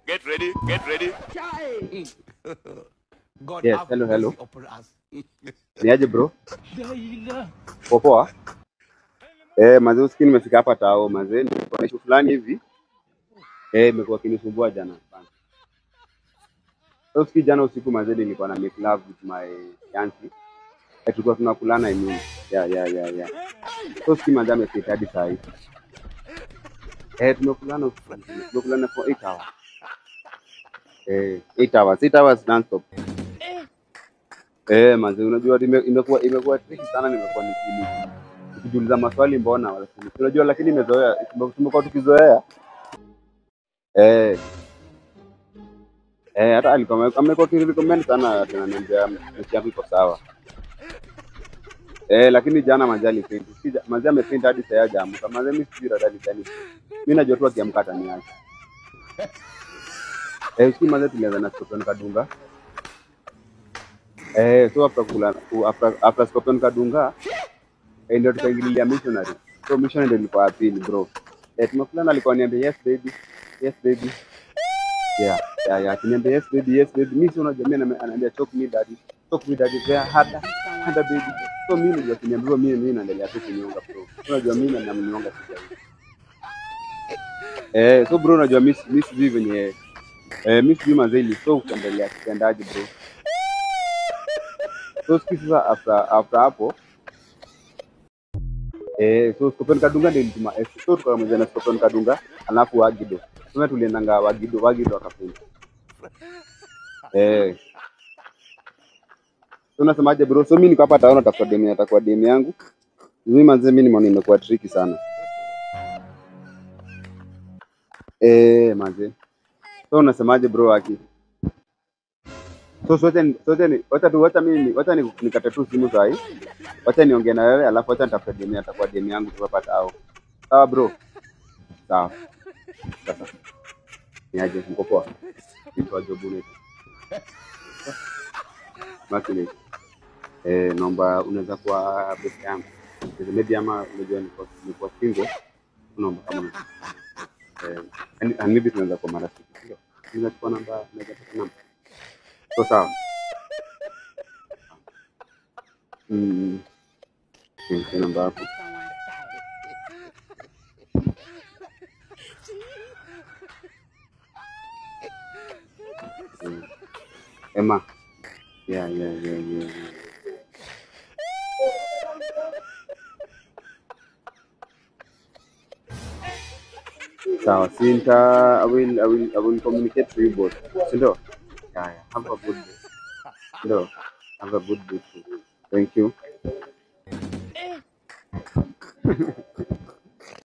Get ready, get ready. God Yes, have hello, hello. mercy upon us. Ni aje bro? Poa poa. Eh, mazee usikii nimefika hapa tao mazee, nilikuwa na issue fulani hivi. Eh, imekuwa kinisumbua jana sana. So usikii jana usiku mazee nilikuwa na make love with my fiancé. Eh, tulikuwa tunakulana I mean. Yeah, yeah, yeah, yeah. So usikii mazee amefika hadi saa hii. Eh, tumekulana usiku. Tumekulana for 8 hours. Eh, 8 hours, 8 hours non-stop. Eh, mazee unajua imekuwa tricky sana, nimekuwa nikijiuliza maswali mbona lakini unajua, lakini imezoea, tumekuwa tukizoea. Eh, eh, hata alikuwa amekuwa akirecommend sana, ananiambia mechi yangu iko sawa. Eh, lakini jana manze alifaint. Si manze amefaint hadi saa hajaamka. Manze mimi sijui rada ni gani. Mimi najua tu akiamka ataniacha. Eh, usiku manze tulianza na Scorpion Kadunga. Eh, so after kula after Scorpion Kadunga, eh, ndio tukaingililia Missionary. So Missionary ndio ilikuwa ya pili bro. Eh, tumekula alikuwa ananiambia yes baby, yes baby. Yeah, yeah, yeah. Akiniambia yes baby, yes baby. Mimi si unajua mimi ananiambia choke me daddy. Choke me daddy there harder, harder baby. So mimi ndio akiniambia mimi naendelea tu kunyonga bro. Unajua mimi namnyonga sija. Eh, so bro unajua mimi sijui venye eh, mimi sijui manze ili so kuendelea kutendaje bro. So siku sasa after hapo eh, so Scorpion Kadunga ndio nilituma eh, so tukamoja na Scorpion Kadunga alafu Wagido. Sasa tuliendanga Wagido akafunga. Eh, so unasemaje bro? So mimi niko hapa taona tafuta demu, atakuwa demu yangu. Mimi manze mimi nimeona imekuwa tricky sana. Eh, manze. So unasemaje bro aki? So sote sote wacha tu wacha mimi wacha nikate tu simu saa hii. Wacha niongee na wewe alafu wacha nitafute demu, atakuwa demu yangu tukapata au. Sawa bro? Sawa. Sasa. Niaje mko poa? Nitoa job net. Makini. Eh, naomba unaweza kuwa best yangu. Maybe ama unajua niko single. Naomba kama eh, and maybe tunaweza kuwa marafiki. Ndio. Unaweza kuwa namba, unaweza kuwa namba. So sawa. Namba hapo. Emma. Yeah, yeah, yeah, yeah. Sawa, Sinta, I will communicate to you both. Sindo? Yeah, yeah. Have a good day. Sindo? Have a good day too. Thank you.